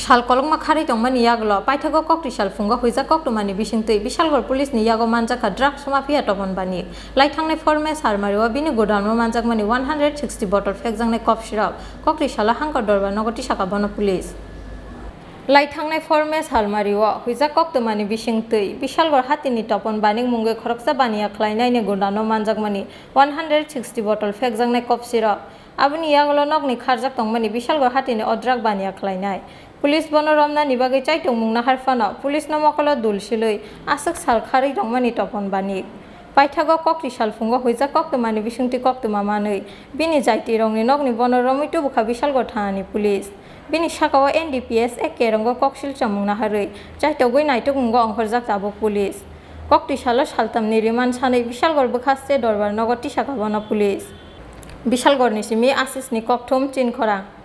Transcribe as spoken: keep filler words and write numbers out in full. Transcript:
Sal kolokma kharwi tongmani yagulo paithago koktwi salphungo huijak koktwmani bisingtwi Bishalgarh Police ni yago manjakha drugs mafia Topon Banik. Laithangnai four May salmario bini godown o manjakmani one hundred sixty bottle phekjaknai kop sirok koktwi salo Hangkor Dorbar nogo tisakha bono police. Laithangnai four May salmario huijak koktwmani bisingtwi Bishalgarh hatini Topon Banik mungwi khoroksa baniya khlainaini godown o manjakmani one hundred sixty bottle phekjaknai kop sirok. Aboni yagulo nokni kharjak tongmani Bishalgarh hatini o drug baniya khlainai. Police bono romnani bagwi chaitokmung nahar phano police no mokolo dul silwi aswk sal kharwi tongmani Topon Banik. Paithago koktwi salphungo huijak koktwmani bisingtwi koktwma manwi bini jaitirokni nokni bono romwi tubukha Bishalgarh thanani police. Bini sakao N D P S A K rongo koksil chamung naharwi chaitogwi naitukmungo ongkhorjak tabuk police. Koktwi salo saltamni remand sanwi Bishalgarh bwkhaste Dorbar nogo tisakha bono police. Bishalgarhni simi Asisni kokthum Chinkhorang.